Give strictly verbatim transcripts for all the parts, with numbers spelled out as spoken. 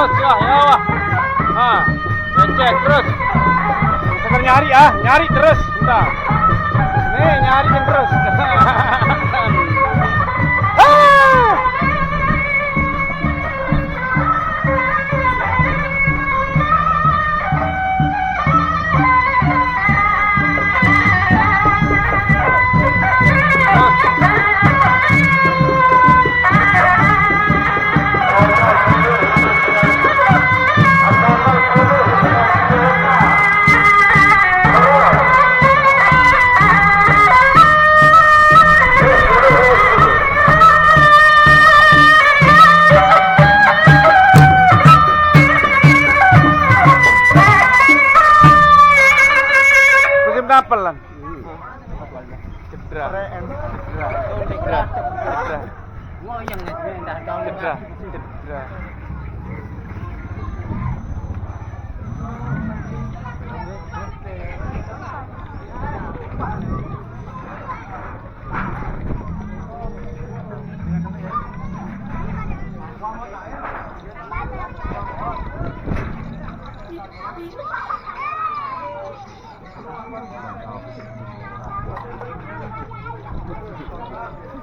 Ya, ya. Ah, becek terus. Bukan nyari ah, nyari terus. Bentar. Nih, nyari terus. Ah! Musim kapan, Lan? Cedera. Cedera. Cedera. Cedera. Cedera.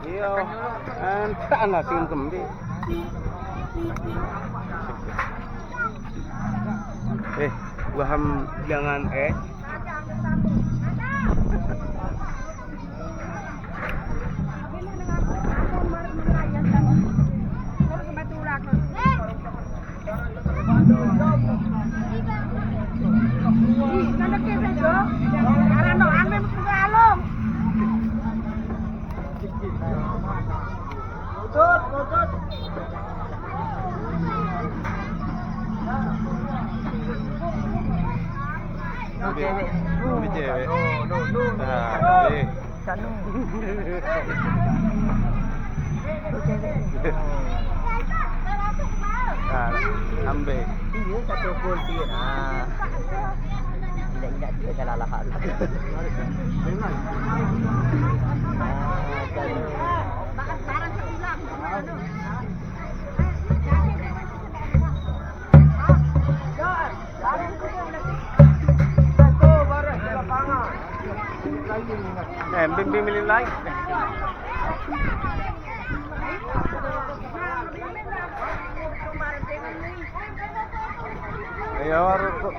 Iya, entek ana sing kembe. Eh, waham jangan eh. Ini cewek. Nah, eh. Sanu. Nah, ambil. Iya, satu gol dia. Nah. Tidak, tidak, dia salah lah. Nah, Eh, bim-bim milih lain. Ayo, rukuk.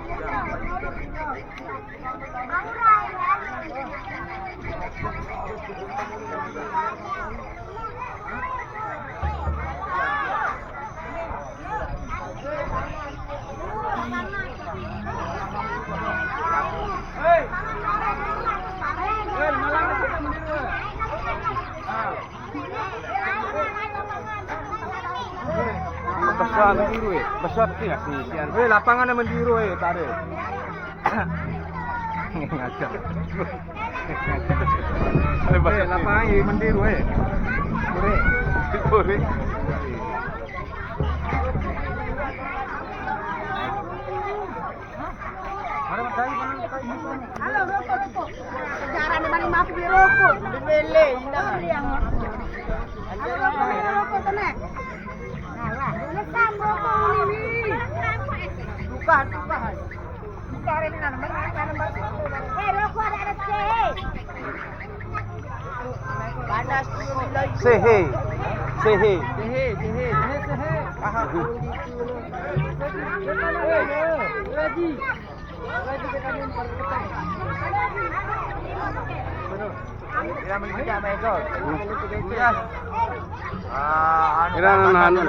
Besar biru eh. Besar sih ya sih. Eh, lapangan yang biru eh, tak ada. Ngaco. Eh, lapangan yang biru eh. Boleh. Boleh. Halo, rokok, rokok. Jarang di mana mati beli rokok. Beli, indah. Halo, rokok, beli rokok, tenek. Nah, lah. Ngetam rokok ini. Bukan, bukan. Bukan ini, nah, mana, mana, mana. Eh, rokok ada, ada, cek. Panas tu lagi. Sehe. Sehe. Sehe, sehe. Sehe, sehe. Aha. Lagi. Lagi kita main. Terus. Ya, melihat sama Eko. Ya. Ah, anu, anu, anu,